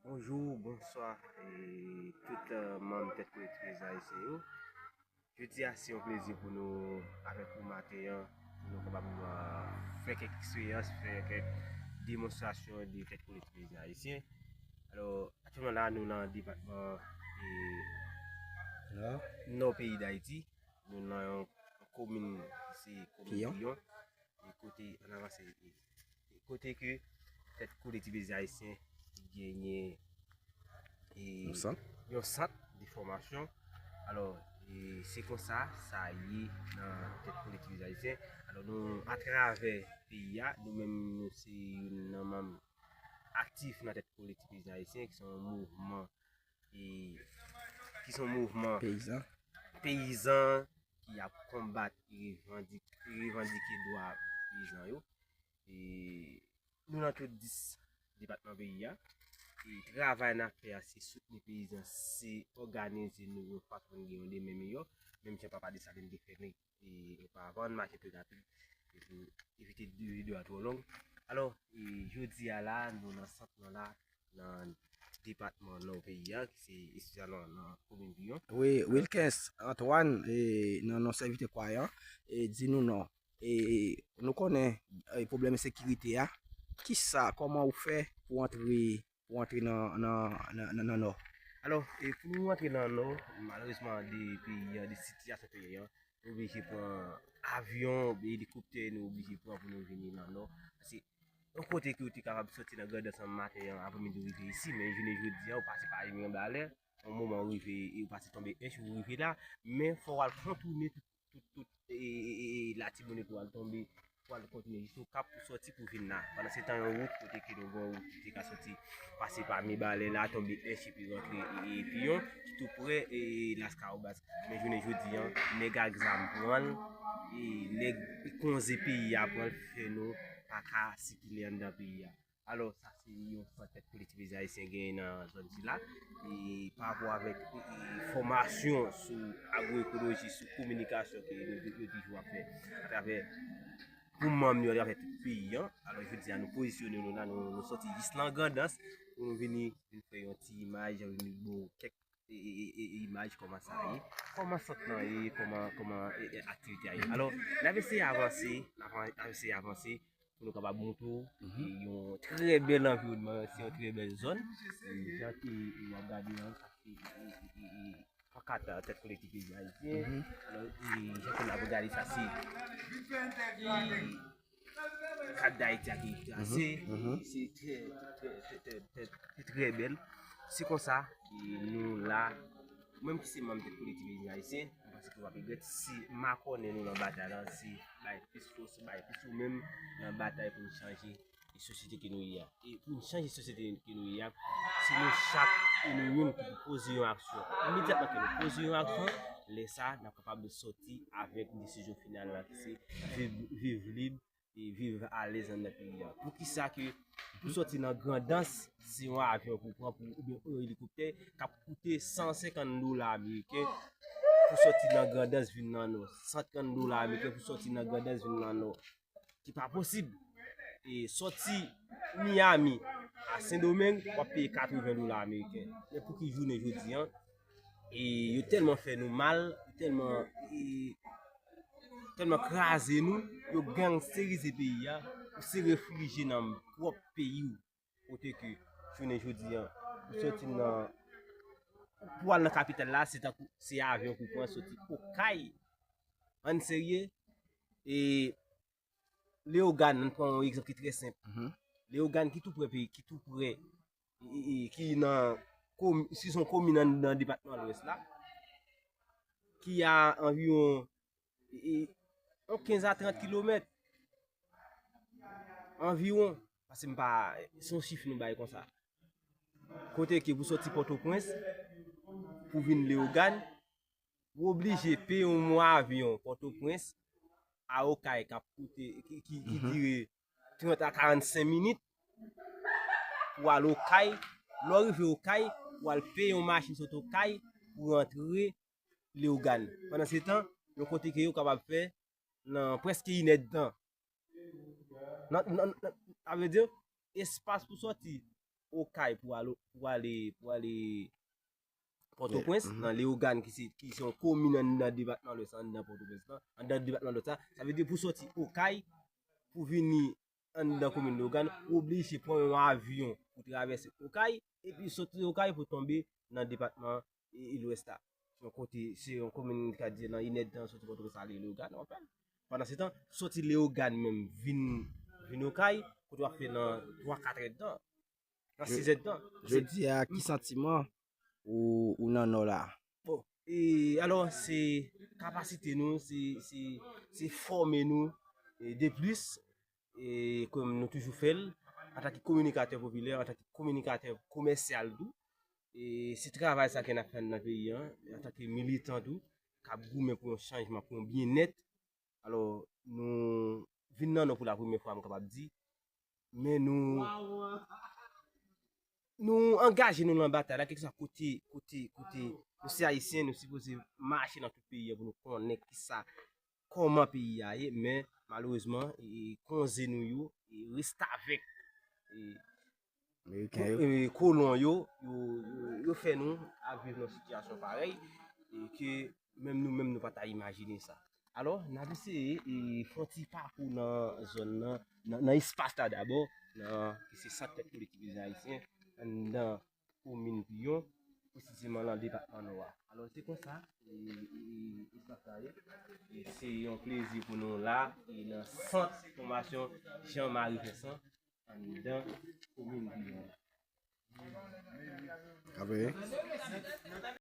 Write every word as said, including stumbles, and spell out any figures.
Bonjou, bonswa, e tout eh, manm Tèt Kolektif Peyizan Ayisyen yo. Jodi a, se yon plezi pou nou avèk ou maten an, pou nou kapab eh, fè kèk eksperyans, fè kèk demonstrasyon de Tèt Kolektif Peyizan Ayisyen. Alò, aktyèlman la, nou nan depatman eh, Nò peyi Dayiti. Nou nan yon komin, se komin Kiyon. Kiyon. E kote, ann avanse, e, e kote ke Tèt Kolektif Peyizan Ayisyen genyen e, Yon sant. Yon sant de fòmasyon. Alò, e, se konsa sa ye nan Tèt Kolektif Peyizan Ayisyen. Alò, nou, atravè peyi a, nou menm, nou se youn nan manm aktif nan Tèt Kolektif Peyizan Ayisyen, ki se yon mouvman, e, ki se yon mouvman Peyizan. Peyizan ki ap konbat e revandi-, e revandike dwa peyizan yo. E nou nan tout dis depatman peyi a. E travay n ap fè a, se soutni peyizan, se òganize nou yon fason pou n gen yon demen miyò. Menm jan Papa Desalin te fè nèg e, epavan, n mache pi rapid, e pou evite de videyo a twò long. Alò, e, jodi a la, nou nan sant nan la, nan depatman Nò peyi a, ki se espesyalman nan komin Kiyon. Wi, Wilkens Antoine, e, nan non sèvitè kwayan, e, di nou non. E, nou konnen e, pwoblèm ensekirite a. Kisa, kòman ou fè pou antre, pou antre nan, nan, nan, nan, nan Nò? Alò, e, pou nou antre nan Nò, malerezman, de peyi an, de sitiyasyon peyi an, nou oblije pran avyon, oubyen elikoptè, nou oblije pran pou nou vini nan Nò. Paske yon kote ke ou te kapab soti nan Grandans nan maten an, aprèmidi ou rive isi, men jounen jodi an, ou pase pa Mibalè, yon moman ou rive, e ou pase Tonbe Ench, ou rive la, men fò w al kontounen tout, tout, tout, e, e, e, e, Latibonit, ou al tonbe, ou al kontounen jis Okap, ou soti pou vin la. Pandan se tan, yon wout kote ke nou gen yon wout ki te ka soti, pase pa Mibalè la, Tonbe Ench, epi rantre, e, e, Piyon, ki tou pre, e, Laskawobas. Men jounen jodi an, nèg ak zam pran l, e, nèg konze peyi a pran l, fè nou pa ka sikile anndan peyi a. Alò, sa se yon sant Tèt Kolektif Peyizan Ayisyen genyen nan zòn sila. E pa rapò avèk, e, e, fòmasyon sou agwoekoloji, sou kominikasyon ke yo, yo, yo toujou ap fè atravè, pou manm yo, atravè tout peyi an. Alò, jodi a, nou pozisyone nou la, nou, nou soti jis nan Grandans pou nou vini, vin fè yon ti imaj, vin ba w kèk e, e, e, e, imaj kòman sa ye, kòman sant lan ye, kòman, kòman e, e, aktivite a ye. Alò, n ap eseye avanse, n ap, n ap eseye avanse pou nou kapab montre w e, yon trè bèl anviwònman, se yon trè bèl zòn. E, jan ke w ap gade an, sa se e, e, e, e, pankart, e, Tèt Kolektif Peyizan Ayisyen. Alò, e, jan ke n ap gade sa, se e, kat Dayiti a ki trase, se trè, trè, trè, trè, trè, trè bèl. Se konsa, e, nou la, ou menm ki se manm Tèt Kolektif Peyizan Ayisyen, mwen panse ke w ap regrèt si makònen nou nan batay la, se bay plis fòs, bay plis ou menm nan batay pou n chanje e sosyete ke nou ye a. E pou n chanje sosyete ke nou ye a, se nou chak e nou youn ki pou poze yon aksyon. Imedyatman ke nou poze yon aksyon, lè sa, n ap kapab sòti avèk desizyon final la ki se viv, viv lib e viv alèz anndan peyi a. Poukisa ke pou sòti nan Grandans, se yon avyon pou pran pou, oubyen yon elikoptè k ap koute san senkant dola ameriken pou sòti nan Grandans vin nan Nò, san trant dola ameriken pou sòti nan Grandans vin nan Nò, ki pa posib. E sòti Miami a Sendomeng, w ap peye katreven dola ameriken. Men pou ki jounen jodi an, e yo tèlman fè nou mal, yo tèlman, e, tèlman kraze nou, yo gangsterize peyi a, ou se refijye nan pwòp peyi w. Kote ke jounen jodi an, ou sòti nan, pou al nan kapital la, se tankou, se avyon pou pran soti Okay. Ann serye, e Leyogàn, ann pran yon egzanp ki trè senp. Leyogàn ki tou pre peyi, ki tou pre, e, e, e, ki nan komi-, si se yon komin nan, nan depatman Lwès la, ki a anviwon, e, e, yon kenz a trant kilomèt. Anviwon, paske m pa, se yon chif nou bay konsa. Kote ke pou soti Pòtoprens, pou vin Leyogàn, ou oblije peye yon mwa avyon Pòtoprens a Okay k ap koute, ki, ki, ki dire trant a karannsenk minit pou al Okay. Lè w rive Okay, ou al peye yon machin sot Okay pou rantre Leyogàn. Pandan se tan, yon kote ke yo kapab fè nan prèske inèdtan. Nan, nan, nan, sa vle di, espas pou sòti Okay pou ale, pou ale, pou ale Pòtoprens, nan Leyogàn, ki se, ki se yon komin anndan depatman Lwès, anndan Pòtoprens lan, anndan depatman Lwès la. Sa vle di pou sòti Okay, pou vini anndan komin Leyogàn, ou oblije pran yon avyon pou travèse Okay, epi soti Okay pou tonbe nan depatman e, e Lwès la. Se yon kote, se yon komin ki ka di nan inèdtan soti Pòtoprens ale Leyogàn, w konprann? Pandan se tan, soti Leyogàn menm vin, vin Okay, kote w ap fè nan twa, kat èdtan, nan sizèdtan. Jodi a, ki santiman ou, ou nan Nò la? Bon, e alò, se kapasite nou, se, se, se fòme nou, e de plis, e kòm nou toujou fè l, antanke kominikatè popilè, antanke kominikatè komèsyal tou. E se travay sa ke n ap fè nan peyi an, antanke militan tou, k ap goumen pou yon chanjman, pou yon byennèt. Alò, nou vin nan Nò pou la premyè fwa, m kapab di, men nou, nou angaje nou nan batay la, kèlkeswa kote, kote, kote nou se Ayisyen, nou sipoze mache nan tout peyi an pou nou konnen kisa, kòman peyi a ye, men malerezman, e, konze nou yo, e, restavèk, e, Ameriken yo. E, kolon yo, yo, yo, yo fè nou ap viv nan sitiyasyon parèy, e ke menm nou menm nou pa ta imajine sa. Alò, n ap eseye, e, fè yon ti pakou nan zòn nan, nan, nan espas la dabò, nan, ki se sant tèt kolektif Leta Ayisyen, anndan komin Piyon, presizeman nan depatman Nò a. Alò, se konsa, e, e, e, espas la ye. E se yon plezi pou nou la, e nan sant fòmasyon Jean Marie Vincent, anndan komin Piyon. Apre?